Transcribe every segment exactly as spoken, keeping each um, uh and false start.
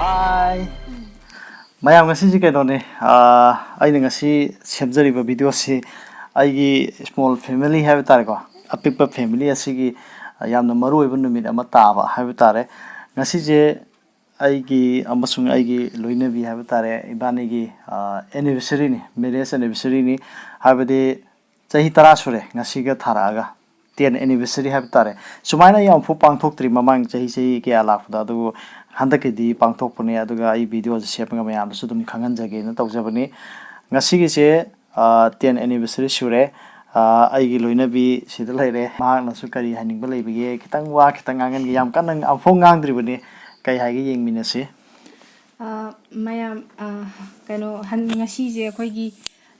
ꯍꯥꯏ ꯃꯌꯥꯝ, ꯉꯁꯤꯁꯤ ꯀꯩꯅꯣꯅꯦ, ꯑꯥ, ꯑꯩꯅ ꯉꯁꯤ ꯁꯦꯝꯖꯔꯤꯕ ꯚꯤꯗꯤꯑꯣꯁꯤ ꯑꯩꯒꯤ small family ꯍꯥꯏꯕ ꯇꯥꯔꯦꯀꯣ, ꯑꯄꯤꯛꯄ family ꯑꯁꯤꯒꯤ ꯌꯥꯝꯅ ꯃꯔꯨ ꯑꯣꯏꯕ ꯅꯨꯃꯤꯠ ꯑꯃ ꯇꯥꯕ ꯍꯥꯏꯕ ꯇꯥꯔꯦ꯫ ꯉꯁꯤꯁꯦ ꯑꯩꯒꯤ ꯑꯃꯁꯨꯡ ꯑꯩꯒꯤ ꯂꯣꯏꯅꯕꯤ ꯍꯥꯏꯕ ꯇꯥꯔꯦ, ꯏꯕꯥꯅꯤꯒꯤ ꯑꯦꯅꯤꯚꯔꯁꯔꯤꯅꯤ, ꯃꯦꯔꯦꯖ ꯑꯦꯅꯤꯚꯔꯁꯔꯤꯅꯤ꯫ ꯍꯥꯏꯕꯗꯤ ꯆꯍꯤ ꯇꯔꯥ ꯁꯨꯔꯦ ꯉꯁꯤꯒ ꯊꯥꯔꯛꯑꯒ, ꯇꯦꯟ ꯑꯦꯅꯤꯚꯔꯁꯔꯤ ꯍꯥꯏꯕ ꯇꯥꯔꯦ꯫ ꯁꯨꯃꯥꯏꯅ ꯑꯩ ꯑꯃꯨꯛꯐꯥꯎ ꯄꯥꯡꯊꯣꯛꯇ꯭ꯔꯤ ꯃꯃꯥꯡ ꯆꯍꯤ ꯆꯍꯤ ꯀꯌꯥ ꯂꯥꯛꯄꯗ, ꯑꯗꯨꯕꯨ ꯍꯟꯗꯛꯀꯤꯗꯤ ꯄꯥꯡꯊꯣꯛꯄꯅꯦ꯫ ꯑꯗꯨꯒ ꯑꯩ ꯚꯤꯗꯤꯑꯣꯁꯦ ꯁꯦꯝꯃꯒ ꯃꯌꯥꯝꯗꯁꯨ ꯑꯗꯨꯝ ꯈꯪꯍꯟꯖꯒꯦꯅ ꯇꯧꯖꯕꯅꯤ꯫ ꯉꯁꯤꯒꯤꯁꯦ ꯇꯦꯟ ꯑꯦꯅꯤꯚꯔꯁꯔꯤ ꯁꯨꯔꯦ꯫ ꯑꯥ, ꯑꯩꯒꯤ ꯂꯣꯏꯅꯕꯤ ꯁꯤꯗ ꯂꯩꯔꯦ, ꯃꯍꯥꯛꯅꯁꯨ ꯀꯔꯤ ꯍꯥꯏꯅꯤꯡꯕ ꯂꯩꯕꯒꯦ? ꯈꯤꯇꯪ ꯋꯥ ꯈꯤꯇꯪ ꯉꯥꯡꯍꯟꯒꯦ꯫ ꯌꯥꯝ ꯀꯟꯅ ꯑꯃꯨꯛꯐꯥꯎ ꯉꯥꯡꯗ꯭ꯔꯤꯕꯅꯤ, ꯀꯩ ꯍꯥꯏꯒꯦ ꯌꯦꯡꯃꯤꯟꯅꯁꯤ꯫ ꯑ, ꯃꯌꯥꯝ, ꯑ, ꯀꯩꯅꯣ, ꯍꯟ-, ꯉꯁꯤꯁꯦ ꯑꯩꯈꯣꯏꯒꯤ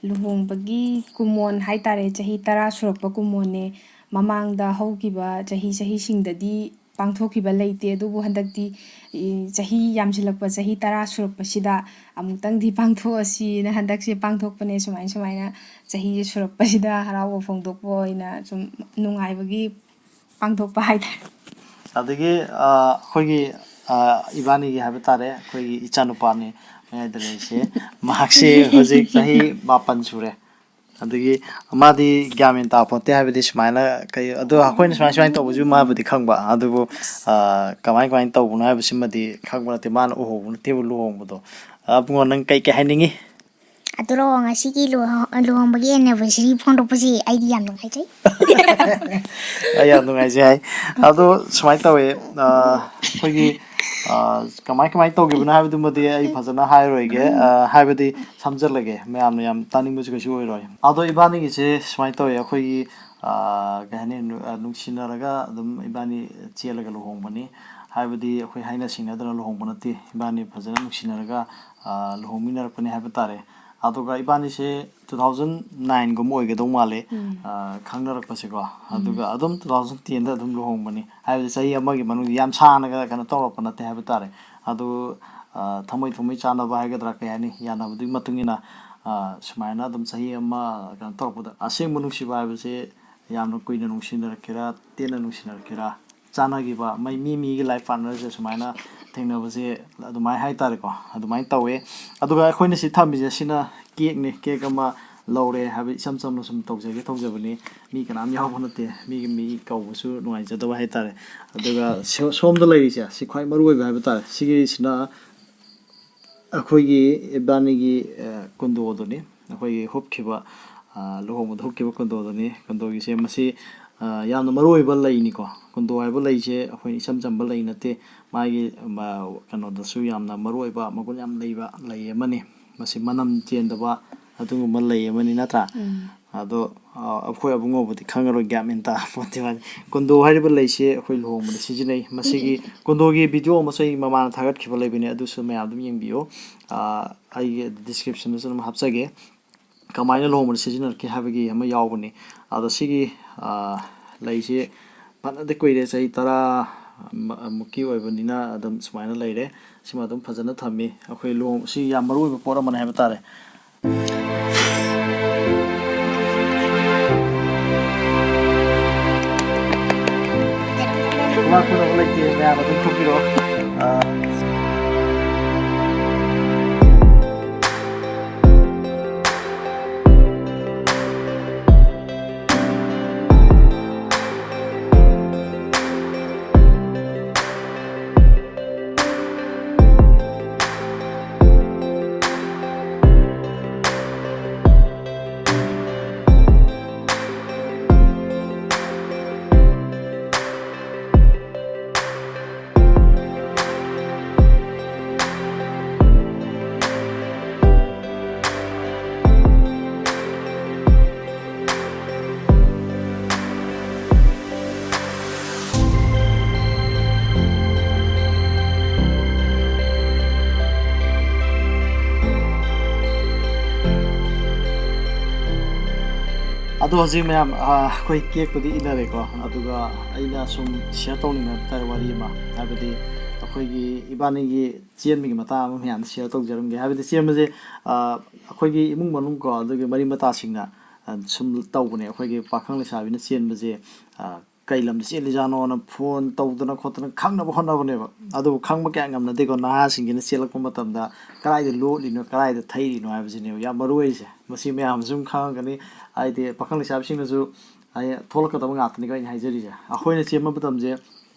ꯂꯨꯍꯣꯡꯕꯒꯤ ꯀꯨꯃꯣꯟ ꯍꯥꯏꯇꯥꯔꯦ, ꯆꯍꯤ ꯇꯔꯥ ꯁꯨꯔꯛꯄ ꯀꯨꯃꯣꯟꯅꯦ꯫ ꯃꯃꯥꯡꯗ ꯍꯧꯈꯤꯕ ꯆꯍꯤ, ꯆꯍꯤꯁꯤꯡꯗꯗꯤ ꯄꯥꯡꯊꯣꯛꯈꯤꯕ ꯂꯩꯇꯦ, ꯑꯗꯨꯕꯨ ꯍꯟꯗꯛꯇꯤ, ꯏ, ꯆꯍꯤ ꯌꯥꯝꯁꯤꯜꯂꯛꯄ, ꯆꯍꯤ ꯇꯔꯥ ꯁꯨꯔꯛꯄꯁꯤꯗ ꯑꯃꯨꯛꯇꯪꯗꯤ ꯄꯥꯡꯊꯣꯛꯑꯁꯤꯅ ꯍꯟꯗꯛꯁꯦ ꯄꯥꯡꯊꯣꯛꯄꯅꯦ꯫ ꯁꯨꯃꯥꯏ ꯁꯨꯃꯥꯏꯅ ꯆꯍꯤꯁꯦ ꯁꯨꯔꯛꯄꯁꯤꯗ ꯍꯔꯥꯎꯕ ꯐꯣꯡꯗꯣꯛꯄ ꯑꯣꯏꯅ ꯁꯨꯝ ꯅꯨꯡꯉꯥꯏꯕꯒꯤ ꯄꯥꯡꯊꯣꯛꯄ ꯍꯥꯏꯇꯥꯔꯦ꯫ ꯑꯗꯒꯤ, ꯑ, ꯑꯩꯈꯣꯏꯒꯤ, ꯑ, ꯏꯕꯥꯅꯤꯒꯤ ꯍꯥꯏꯕ ꯇꯥꯔꯦ, ꯑꯩꯈꯣꯏꯒꯤ ꯏꯆꯥꯅꯨꯄꯥꯅꯤ ꯃꯌꯥꯏꯗ ꯂꯩꯔꯤꯁꯦ꯫ ꯃꯍꯥꯛꯁꯦ ꯍꯧꯖꯤꯛ ꯆꯍꯤ ꯃꯥꯄꯟ ꯁꯨꯔꯦ꯫ ꯑꯗꯒꯤ ꯃꯥꯗꯤ ꯒ꯭ꯌꯥꯟ ꯃꯦꯟ ꯇꯥꯄꯣꯟꯇꯦ, ꯍꯥꯏꯕꯗꯤ ꯁꯨꯃꯥꯏꯅ ꯀꯩ, ꯑꯗꯣ ꯑꯩꯈꯣꯏꯅ ꯁꯨꯃꯥꯏ ꯁꯨꯃꯥꯏꯅ ꯇꯧꯕꯁꯨ ꯃꯥꯕꯨꯗꯤ ꯈꯪꯕ, ꯑꯗꯨꯕꯨ, ꯑ, ꯀꯃꯥꯏ ꯀꯃꯥꯏꯅ ꯇꯧꯕꯅꯣ ꯍꯥꯏꯕꯁꯤꯃꯗꯤ ꯈꯪꯕ ꯅꯠꯇꯦ꯫ ꯃꯥꯅ ꯎꯍꯧꯕ ꯅꯠꯇꯦꯕ ꯂꯨꯍꯣꯡꯕꯗꯣ꯫ ꯑ, ꯏꯕꯨꯡꯉꯣ, ꯅꯪ ꯀꯩ ꯀꯩ ꯍꯥꯏꯅꯤꯡꯉꯤ? ꯑꯗꯨꯔꯣ, ꯉꯁꯤꯒꯤ ꯂꯨꯍꯣ-, ꯂꯨꯍꯣꯡꯕꯒꯤ ꯑꯦꯅꯤꯚꯔꯁꯔꯤ ꯐꯣꯡꯗꯣꯛꯄꯁꯤ ꯑꯩꯗꯤ ꯌꯥꯝ ꯅꯨꯡꯉꯥꯏꯖꯩ꯫ ꯑꯩ ꯌꯥꯝ ꯅꯨꯡꯉꯥꯏꯖꯩ ꯍꯥꯏ꯫ ꯑꯗꯣ ꯁꯨꯃꯥꯏꯅ ꯇꯧꯋꯦ, ꯑ, ꯑꯩꯈꯣꯏꯒꯤ, ꯑ, ꯀꯃꯥꯏ ꯀꯃꯥꯏꯅ ꯇꯧꯈꯤꯕꯅꯣ ꯍꯥꯏꯕꯗꯨꯃꯗꯤ ꯑꯩ ꯐꯖꯅ ꯍꯥꯏꯔꯣꯏꯒꯦ, ꯑ, ꯍꯥꯏꯕꯗꯤ ꯁꯝꯖꯜꯂꯒꯦ, ꯃꯌꯥꯝꯅ ꯌꯥꯝ ꯇꯥꯅꯤꯡꯕꯁꯨ ꯀꯩꯁꯨ ꯑꯣꯏꯔꯣꯏ꯫ ꯑꯗꯣ ꯏꯕꯥꯅꯤꯒꯤꯁꯦ ꯁꯨꯃꯥꯏꯅ ꯇꯧꯋꯦ, ꯑꯩꯈꯣꯏꯒꯤ, ꯑ, ꯀꯩ ꯍꯥꯏꯅꯤ, ꯅꯨ-, ꯑ, ꯅꯨꯡꯁꯤꯅꯔꯒ ꯑꯗꯨꯝ ꯏꯕꯥꯅꯤ ꯆꯦꯜꯂꯒ ꯂꯨꯍꯣꯡꯕꯅꯤ꯫ ꯍꯥꯏꯕꯗꯤ ꯑꯩꯈꯣꯏ ꯍꯥꯏꯅ ꯁꯤꯡꯅꯗꯅ ꯂꯨꯍꯣꯡꯕ ꯅꯠꯇꯦ, ꯏꯕꯥꯅꯤ ꯐꯖꯅ ꯅꯨꯡꯁꯤꯅꯔꯒ, ꯑ, ꯂꯨꯍꯣꯡꯃꯤꯟꯅꯔꯛꯄꯅꯤ ꯍꯥꯏꯕ ꯇꯥꯔꯦ꯫ ꯑꯗꯨꯒ ꯏꯕꯥꯅꯤꯁꯦ two thousand nineꯒꯨꯝꯕ ꯑꯣꯏꯒꯗꯧ ꯃꯥꯜꯂꯦ, ꯎꯝ꯫ ꯑ, ꯈꯪꯅꯔꯛꯄꯁꯦꯀꯣ꯫ ꯎꯝ꯫ ꯑꯗꯨꯒ ꯑꯗꯨꯝ two thousand tenꯗ ꯑꯗꯨꯝ ꯂꯨꯍꯣꯡꯕꯅꯤ꯫ ꯍꯥꯏꯕꯗꯤ ꯆꯍꯤ ꯑꯃꯒꯤ ꯃꯅꯨꯡꯗ ꯌꯥꯝ ꯁꯥꯡꯅꯒ ꯀꯩꯅꯣ ꯇꯧꯔꯛꯄ ꯅꯠꯇꯦ ꯍꯥꯏꯕ ꯇꯥꯔꯦ꯫ ꯑꯗꯨ, ꯑ, ꯊꯃꯣꯏ ꯊꯃꯣꯏ ꯆꯥꯟꯅꯕ ꯍꯥꯏꯒꯗ꯭ꯔꯥ, ꯀꯩ ꯍꯥꯏꯅꯤ, ꯌꯥꯅꯕꯗꯨꯒꯤ ꯃꯇꯨꯡ ꯏꯟꯅ, ꯑ, ꯁꯨꯃꯥꯏꯅ ꯑꯗꯨꯝ ꯆꯍꯤ ꯑꯃ ꯀꯩꯅꯣ ꯇꯧꯔꯛꯄꯗ, ꯑꯁꯦꯡꯕ ꯅꯨꯡꯁꯤꯕ ꯍꯥꯏꯕꯁꯦ ꯌꯥꯝꯅ ꯀꯨꯏꯅ ꯅꯨꯡꯁꯤꯅꯔꯛꯀꯦꯔꯥ, ꯇꯦꯟꯅ ꯅꯨꯡꯁꯤꯅꯔꯛꯀꯦꯔꯥ, ꯆꯥꯟꯅꯈꯤꯕ, ꯃꯩ ꯃꯤ ꯃꯤꯒꯤ ꯂꯥꯏꯐ ꯄꯥꯔꯠꯅꯔꯁꯦ ꯁꯨꯃꯥꯏꯅ ꯊꯦꯡꯅꯕꯁꯦ ꯑꯗꯨꯃꯥꯏꯅ ꯍꯥꯏꯇꯥꯔꯦꯀꯣ, ꯑꯗꯨꯃꯥꯏꯅ ꯇꯧꯋꯦ꯫ ꯑꯗꯨꯒ ꯑꯩꯈꯣꯏꯅ ꯁꯤ ꯊꯝꯃꯤꯁꯦ ꯁꯤꯅ ꯀꯦꯛꯅꯤ꯫ ꯀꯦꯛ ꯑꯃ ꯂꯧꯔꯦ, ꯍꯥꯏꯕꯗꯤ ꯏꯆꯝ ꯆꯝꯅ ꯁꯨꯝ ꯇꯧꯖꯒꯦ ꯇꯧꯖꯕꯅꯤ꯫ ꯃꯤ ꯀꯅꯥꯝ ꯌꯥꯎꯕ ꯅꯠꯇꯦ, ꯃꯤꯒꯤ ꯃꯤ ꯀꯧꯕꯁꯨ ꯅꯨꯡꯉꯥꯏꯖꯗꯕ ꯍꯥꯏꯇꯥꯔꯦ꯫ ꯑꯗꯨꯒ ꯁꯣ- ꯁꯣꯝꯗ ꯂꯩꯔꯤꯁꯦ ꯁꯤ ꯈ꯭ꯋꯥꯏ ꯃꯔꯨ ꯑꯣꯏꯕ ꯍꯥꯏꯕ ꯇꯥꯔꯦ꯫ ꯁꯤꯒꯤꯁꯤꯅ ꯑꯩꯈꯣꯏꯒꯤ ꯏꯕꯥꯅꯤꯒꯤ, ꯑ, ꯀꯨꯟꯗꯣꯗꯨꯅꯤ꯫ ꯑꯩꯈꯣꯏꯒꯤ ꯍꯨꯞꯈꯤꯕ, ꯑ, ꯂꯨꯍꯣꯡꯕꯗ ꯍꯨꯞꯈꯤꯕ ꯀꯨꯟꯗꯣꯗꯨꯅꯤ꯫ ꯀꯨꯟꯗꯣꯒꯤꯁꯦ ꯃꯁꯤ, ꯑ, ꯌꯥꯝꯅ ꯃꯔꯨ ꯑꯣꯏꯕ ꯂꯩꯅꯤꯀꯣ꯫ ꯀꯨꯟꯗꯣ ꯍꯥꯏꯕ ꯂꯩꯁꯦ ꯑꯩꯈꯣꯏ ꯏꯆꯝ ꯆꯝꯕ ꯂꯩ ꯅꯠꯇꯦ꯫ ꯃꯥꯒꯤ, ꯃ-, ꯀꯩꯅꯣꯗꯁꯨ ꯌꯥꯝꯅ ꯃꯔꯨ ꯑꯣꯏꯕ, ꯃꯒꯨꯟ ꯌꯥꯝ ꯂꯩꯕ ꯂꯩ ꯑꯃꯅꯤ꯫ ꯃꯁꯤ ꯃꯅꯝ ꯆꯦꯟꯗꯕ ꯑꯗꯨꯒꯨꯝꯕ ꯂꯩ ꯑꯃꯅꯤ, ꯅꯠꯇ꯭ꯔꯥ? ꯎꯝ꯫ ꯑꯗꯣ, ꯑ, ꯑꯩꯈꯣꯏ ꯑꯕꯨꯡꯉꯣꯕꯨꯗꯤ ꯈꯪꯉꯔꯣꯏ, ꯒ꯭ꯌꯥꯟ ꯃꯦꯟ ꯇꯥꯕ ꯄꯣꯠꯇꯦ ꯃꯥꯗꯤ꯫ ꯀꯨꯟꯗꯣ ꯍꯥꯏꯔꯤꯕ ꯂꯩꯁꯦ ꯑꯩꯈꯣꯏ ꯂꯨꯍꯣꯡꯕꯗ ꯁꯤꯖꯤꯟꯅꯩ꯫ ꯃꯁꯤꯒꯤ ꯀꯨꯟꯗꯣꯒꯤ ꯚꯤꯗꯤꯑꯣ ꯑꯃꯁꯨ ꯑꯩ ꯃꯃꯥꯡꯗ ꯊꯥꯒꯠꯈꯤꯕ ꯂꯩꯕꯅꯦ, ꯑꯗꯨꯁꯨ ꯃꯌꯥꯝ ꯑꯗꯨꯝ ꯌꯦꯡꯕꯤꯌꯨ꯫ ꯑ, ꯑꯩꯒꯤ ꯗꯤꯁꯀ꯭ꯔꯤꯞꯁꯟꯗꯁꯨ ꯑꯗꯨꯝ ꯍꯥꯞꯆꯒꯦ꯫ ꯀꯃꯥꯏꯅ ꯂꯨꯍꯣꯡꯕꯗ ꯁꯤꯖꯤꯟꯅꯔꯛꯀꯦ ꯍꯥꯏꯕꯒꯤ ꯑꯃ ꯌꯥꯎꯕꯅꯤ꯫ ꯑꯗꯣ ꯁꯤꯒꯤ, ꯑ, ꯂꯩꯁꯦ ꯐꯅꯗꯤ ꯀꯨꯏꯔꯦ, ꯆꯍꯤ ꯇꯔꯥ ꯃ-, ꯃꯨꯛꯀꯤ ꯑꯣꯏꯕꯅꯤꯅ ꯑꯗꯨꯝ ꯁꯨꯃꯥꯏꯅ ꯂꯩꯔꯦ꯫ ꯁꯤꯃ ꯑꯗꯨꯝ ꯐꯖꯅ ꯊꯝꯃꯤ꯫ ꯑꯩꯈꯣꯏ ꯂꯨꯍꯣꯡ-, ꯁꯤ ꯌꯥꯝ ꯃꯔꯨ ꯑꯣꯏꯕ ꯄꯣꯠ ꯑꯃꯅꯤ ꯍꯥꯏꯕ ꯇꯥꯔꯦ꯫ ꯋꯥ ꯈꯨꯅꯕ ꯂꯩꯇꯦ, ꯃꯌꯥꯝ ꯑꯗꯨꯝ ꯊꯣꯛꯄꯤꯔꯛꯑꯣ꯫ ꯑ, ꯑꯗꯣ ꯍꯧꯖꯤꯛ ꯃꯌꯥꯝ, ꯑ, ꯑꯩꯈꯣꯏ ꯀꯦꯛꯄꯨꯗꯤ ꯏꯟꯅꯔꯦꯀꯣ, ꯑꯗꯨꯒ ꯑꯩꯅ ꯁꯨꯝ ꯁꯤꯌꯔ ꯇꯧꯅꯤꯡꯕ ꯍꯥꯏꯕ ꯇꯥꯔꯦ ꯋꯥꯔꯤ ꯑꯃ, ꯍꯥꯏꯕꯗꯤ ꯑꯩꯈꯣꯏꯒꯤ ꯏꯕꯥꯅꯤꯒꯤ ꯆꯦꯟꯕꯒꯤ ꯃꯇꯥꯡ ꯑꯃ ꯃꯌꯥꯝꯗ ꯁꯤꯌꯔ ꯇꯧꯖꯔꯝꯒꯦ꯫ ꯍꯥꯏꯕꯗꯤ ꯆꯦꯟꯕꯁꯦ, ꯑ, ꯑꯩꯈꯣꯏꯒꯤ ꯏꯃꯨꯡ ꯃꯅꯨꯡ ꯀꯣ, ꯑꯗꯨꯒꯤ ꯃꯔꯤ ꯃꯇꯥꯁꯤꯡꯅ, ꯑ, ꯁꯨꯝ ꯇꯧꯕꯅꯦ꯫ ꯑꯩꯈꯣꯏꯒꯤ ꯄꯥꯈꯪ ꯂꯩꯁꯥꯕꯤꯅ ꯆꯦꯟꯕꯁꯦ, ꯑ, ꯀꯩ ꯂꯝꯗ ꯆꯦꯜꯂꯤꯖꯥꯠꯅꯣꯅ ꯐꯣꯟ ꯇꯧꯗꯅ ꯈꯣꯠꯇꯅ ꯈꯪꯅꯕ ꯍꯣꯠꯅꯕꯅꯦꯕ꯫ ꯑꯗꯨꯕꯨ ꯈꯪꯕ ꯀꯌꯥ ꯉꯝꯅꯗꯦꯀꯣ꯫ ꯅꯍꯥꯁꯤꯡꯁꯤꯅ ꯆꯦꯜꯂꯛꯄ ꯃꯇꯝꯗ ꯀꯗꯥꯏꯗ ꯂꯣꯠꯂꯤꯅꯣ, ꯀꯗꯥꯏꯗ ꯊꯩꯔꯤꯅꯣ ꯍꯥꯏꯕꯁꯤꯅꯦꯕ ꯌꯥꯝ ꯃꯔꯨ ꯑꯣꯏꯔꯤꯁꯦ꯫ ꯃꯁꯤ ꯃꯌꯥꯝ ꯁꯨꯝ ꯈꯪꯉꯝꯒꯅꯤ꯫ ꯍꯥꯏꯗꯤ ꯄꯥꯈꯪ ꯂꯩꯁꯥꯕꯤꯁꯤꯡꯅꯁꯨ ꯍꯥꯏꯗꯤ ꯊꯣꯛꯂꯛꯀꯗꯕ ꯉꯥꯛꯇꯅꯤꯀꯣ ꯑꯩꯅ ꯍꯥꯏꯖꯔꯤꯁꯦ꯫ ꯑꯩꯈꯣꯏꯅ ꯆꯦꯟꯕ ꯃꯇꯝꯁꯦ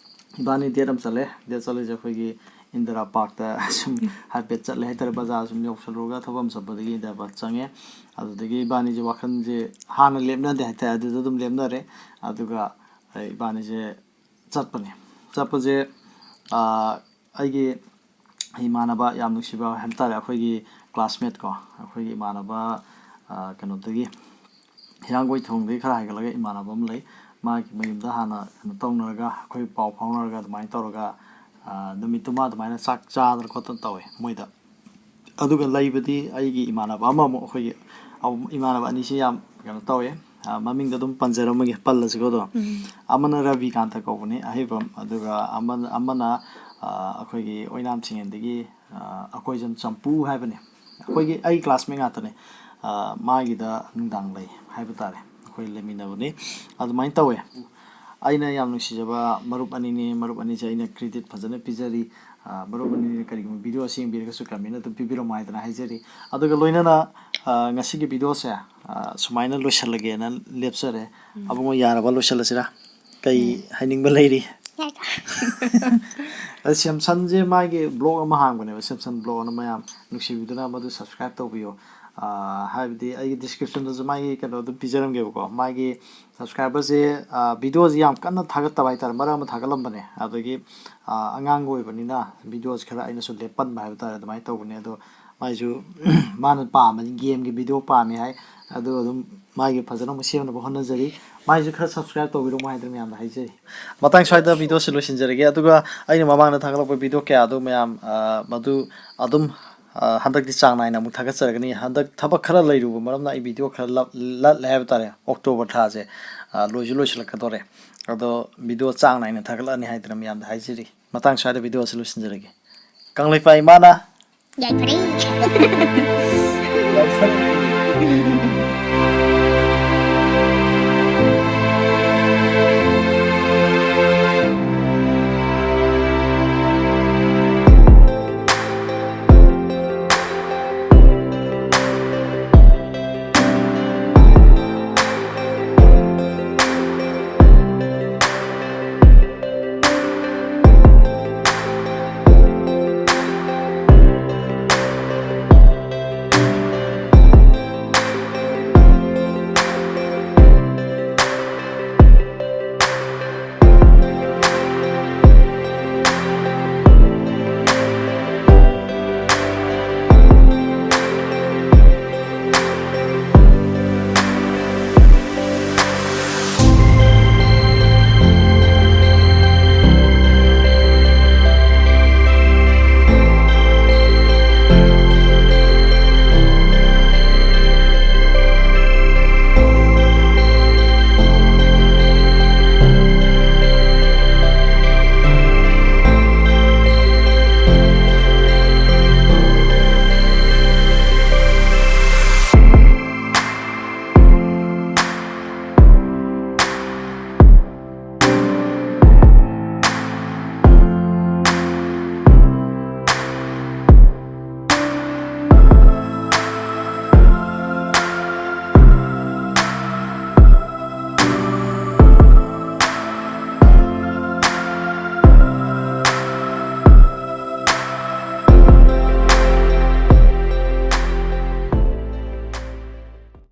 ꯏꯕꯥꯅꯤ ꯗꯦꯠ ꯑꯃ ꯆꯠꯂꯦ꯫ ꯗꯦꯠ ꯆꯠꯂꯤꯁꯦ ꯑꯩꯈꯣꯏꯒꯤ ꯏꯟꯗꯤꯔꯥ ꯄꯥꯔꯛꯇ ꯁꯨꯝ ꯍꯥꯏꯐꯦꯠ ꯆꯠꯂꯦ ꯍꯥꯏꯇꯥꯔꯦ꯫ ꯕꯖꯥꯔ ꯁꯨꯝ ꯌꯧꯁꯜꯂꯨꯔꯒ ꯊꯕꯛ ꯑꯃ ꯆꯠꯄꯗꯒꯤ ꯏꯟꯗꯤꯔꯥ ꯄꯥꯔꯛ ꯆꯪꯉꯦ꯫ ꯑꯗꯨꯗꯒꯤ ꯏꯕꯥꯅꯤꯁꯦ ꯋꯥꯈꯜꯁꯦ ꯍꯥꯟꯅ ꯂꯦꯞꯅꯗꯦ ꯍꯥꯏꯇꯥꯔꯦ꯫ ꯑꯗꯨꯗ ꯑꯗꯨꯝ ꯂꯦꯞꯅꯔꯦ꯫ ꯑꯗꯨꯒ ꯏꯕꯥꯅꯤꯁꯦ ꯆꯠꯄꯅꯦ꯫ ꯆꯠꯄꯁꯦ ꯑꯩꯒꯤ ꯏꯃꯥꯟꯅꯕ ꯌꯥꯝ ꯅꯨꯡꯁꯤꯕ ꯍꯥꯏꯕ ꯇꯥꯔꯦ, ꯑꯩꯈꯣꯏꯒꯤ ꯀ꯭ꯂꯥꯁꯃꯦꯠ ꯀꯣ, ꯑꯩꯈꯣꯏꯒꯤ ꯏꯃꯥꯟꯅꯕ ꯀꯩꯅꯣꯗꯒꯤ, ꯍꯤꯌꯥꯡꯒꯣꯏ ꯊꯣꯡꯗꯒꯤ ꯈꯔ ꯍꯥꯏꯒꯠꯂꯒ ꯏꯃꯥꯟꯅꯕ ꯑꯃ ꯂꯩ꯫ ꯃꯥꯒꯤ ꯃꯌꯨꯝꯗ ꯍꯥꯟꯅ ꯀꯩꯅꯣ ꯇꯧꯅꯔꯒ, ꯑꯩꯈꯣꯏ ꯄꯥꯎ ꯐꯥꯎꯅꯔꯒ ꯑꯗꯨꯃꯥꯏꯅ ꯇꯧꯔꯒ ꯅꯨꯃꯤꯠꯇꯨꯃ ꯑꯗꯨꯃꯥꯏꯅ ꯆꯥꯛ ꯆꯥꯗꯅ ꯈꯣꯠꯇꯅ ꯇꯧꯋꯦ ꯃꯣꯏꯗ꯫ ꯑꯗꯨꯒ ꯂꯩꯕꯗꯤ ꯑꯩꯒꯤ ꯏꯃꯥꯟꯅꯕ ꯑꯃꯃꯨꯛ, ꯑꯩꯈꯣꯏꯒꯤ ꯏꯃꯥꯟꯅꯕ ꯑꯅꯤꯁꯤ ꯌꯥꯝ ꯀꯩꯅꯣ ꯇꯧꯋꯦ꯫ ꯃꯃꯤꯡꯗꯣ ꯑꯗꯨꯝ ꯄꯟꯖꯔꯝꯃꯒꯦ, ꯄꯜꯂꯁꯤꯀꯣ ꯑꯗꯣ꯫ ꯑꯃꯅ ꯔꯕꯤꯀꯥꯟꯇ ꯀꯧꯕꯅꯤ, ꯑꯍꯩꯕꯝ, ꯑꯗꯨꯒ ꯑꯃꯅ ꯑꯃꯅ ꯑꯩꯈꯣꯏꯒꯤ ꯑꯣꯏꯅꯥꯝ ꯊꯤꯡꯉꯦꯟꯗꯒꯤ ꯑꯀꯣꯏꯖꯝ ꯆꯝꯄꯨ ꯍꯥꯏꯕꯅꯤ꯫ ꯑꯩꯈꯣꯏꯒꯤ ꯑꯩ ꯀ꯭ꯂꯥꯁꯃꯦꯠ ꯉꯥꯛꯇꯅꯦ꯫ ꯃꯥꯒꯤꯗ ꯅꯨꯡꯗꯥꯡ ꯂꯩ ꯍꯥꯏꯕ ꯇꯥꯔꯦ, ꯑꯩꯈꯣꯏ ꯂꯩꯃꯤꯟꯅꯕꯅꯤ꯫ ꯑꯗꯨꯃꯥꯏꯅ ꯇꯧꯋꯦ꯫ ꯑꯩꯅ ꯌꯥꯝ ꯅꯨꯡꯁꯤꯖꯕ ꯃꯔꯨꯞ ꯑꯅꯤꯅꯤ꯫ ꯃꯔꯨꯞ ꯑꯅꯤꯁꯦ ꯑꯩꯅ ꯀ꯭ꯔꯤꯗꯤꯠ ꯐꯖꯅ ꯄꯤꯖꯔꯤ꯫ ꯃꯔꯨꯞ ꯑꯅꯤꯅ ꯀꯔꯤꯒꯨꯝꯕ ꯚꯤꯗꯤꯑꯣ ꯑꯁꯤ ꯌꯦꯡꯕꯤꯔꯒꯁꯨ ꯀꯃꯦꯟ ꯑꯗꯨꯝ ꯄꯤꯕꯤꯔꯝꯃꯣ ꯍꯥꯏꯗꯅ ꯍꯥꯏꯖꯔꯤ꯫ ꯑꯗꯨꯒ ꯂꯣꯏꯅꯅ ꯉꯁꯤꯒꯤ ꯚꯤꯗꯤꯑꯣꯁꯦ ꯁꯨꯃꯥꯏꯅ ꯂꯣꯏꯁꯤꯜꯂꯒꯦꯅ ꯂꯦꯞꯆꯔꯦ꯫ ꯑꯕꯨꯡꯉꯣ, ꯌꯥꯔꯕ? ꯂꯣꯏꯁꯤꯜꯂꯁꯤꯔꯥ? ꯀꯩ ꯍꯥꯏꯅꯤꯡꯕ ꯂꯩꯔꯤ? ꯁꯦꯝꯁꯟꯁꯦ ꯃꯥꯒꯤ ꯕ꯭ꯂꯣꯛ ꯑꯃ ꯍꯥꯡꯕꯅꯦꯕ, ꯁꯦꯝꯁꯟ ꯕ꯭ꯂꯣꯛ ꯑꯅ꯫ ꯃꯌꯥꯝ ꯅꯨꯡꯁꯤꯕꯤꯗꯨꯅ ꯃꯗꯨ ꯁꯕꯁꯀ꯭ꯔꯥꯏꯕ ꯇꯧꯕꯤꯌꯣ꯫ ꯍꯥꯏꯕꯗꯤ ꯑꯩꯒꯤ ꯗꯤꯁꯀ꯭ꯔꯤꯞꯁꯟꯗꯁꯨ ꯃꯥꯒꯤ ꯀꯩꯅꯣ ꯑꯗꯨꯝ ꯄꯤꯖꯔꯝꯒꯦꯕꯀꯣ꯫ ꯃꯥꯒꯤ ꯁꯕꯁꯀ꯭ꯔꯥꯏꯕꯔꯁꯦ ꯚꯤꯗꯤꯑꯣꯁꯦ ꯌꯥꯝ ꯀꯟꯅ ꯊꯥꯒꯠꯇꯕ ꯍꯥꯏꯇꯥꯔꯦ, ꯃꯔꯛ ꯑꯃ ꯊꯥꯒꯠꯂꯝꯕꯅꯦ꯫ ꯑꯗꯒꯤ ꯑꯉꯥꯡꯒ ꯑꯣꯏꯕꯅꯤꯅ ꯚꯤꯗꯤꯑꯣꯁꯦ ꯈꯔ ꯑꯩꯅꯁꯨ ꯂꯦꯞꯄꯟꯕ ꯍꯥꯏꯕ ꯇꯥꯔꯦ, ꯑꯗꯨꯃꯥꯏꯅ ꯇꯧꯕꯅꯦ꯫ ꯑꯗꯣ ꯃꯥꯏꯁꯨ ꯃꯥꯅ ꯄꯥꯝꯕꯗꯤ ꯒꯦꯝꯒꯤ ꯚꯤꯗꯤꯑꯣ ꯄꯥꯝꯃꯦ ꯍꯥꯏ꯫ ꯑꯗꯨ ꯑꯗꯨꯝ ꯃꯥꯒꯤ ꯐꯖꯅ ꯑꯃꯨꯛ ꯁꯦꯝꯅꯕ ꯍꯣꯠꯅꯖꯔꯤ꯫ ꯃꯥꯏꯁꯨ ꯈꯔ ꯁꯕꯁꯀ꯭ꯔꯥꯏꯕ ꯇꯧꯕꯤꯔꯝꯃꯣ ꯍꯥꯏꯗꯅ ꯃꯌꯥꯝꯗ ꯍꯥꯏꯖꯔꯤ꯫ ꯃꯇꯥꯡ ꯁ꯭ꯋꯥꯏꯗ ꯚꯤꯗꯤꯑꯣꯁꯤ ꯂꯣꯏꯁꯤꯟꯖꯔꯒꯦ꯫ ꯑꯗꯨꯒ ꯑꯩꯅ ꯃꯃꯥꯡꯗ ꯊꯥꯒꯠꯂꯛꯄ ꯚꯤꯗꯤꯑꯣ ꯀꯌꯥꯗꯣ ꯃꯌꯥꯝ ꯃꯗꯨ ꯑꯗꯨꯝ ꯍꯟꯗꯛꯇꯤ ꯆꯥꯡ ꯅꯥꯏꯅ ꯑꯃꯨꯛ ꯊꯥꯒꯠꯆꯔꯒꯅꯤ꯫ ꯍꯟꯗꯛ ꯊꯕꯛ ꯈꯔ ꯂꯩꯔꯨꯕ ꯃꯔꯝꯅ ꯑꯩ ꯚꯤꯗꯤꯑꯣ ꯈꯔ ꯂꯠꯂꯦ ꯍꯥꯏꯕ ꯇꯥꯔꯦ꯫ ꯑꯣꯛꯇꯣꯕꯔ ꯊꯥꯁꯦ ꯂꯣꯏꯁꯨ ꯂꯣꯏꯁꯤꯜꯂꯛꯀꯗꯧꯔꯦ꯫ ꯑꯗꯣ ꯚꯤꯗꯤꯑꯣ ꯆꯥꯡ ꯅꯥꯏꯅ ꯊꯥꯒꯠꯂꯛꯑꯅꯤ ꯍꯥꯏꯗꯅ ꯃꯌꯥꯝꯗ ꯍꯥꯏꯖꯔꯤ꯫ ꯃꯇꯥꯡ ꯁ꯭ꯋꯥꯏꯗ ꯚꯤꯗꯤꯑꯣ ꯑꯁꯤ ꯂꯣꯏꯁꯤꯟꯖꯔꯒꯦ꯫ ꯀꯪꯂꯩꯄꯥꯛ ꯏꯃꯥꯅ ꯌꯥꯏꯐꯔꯦ꯫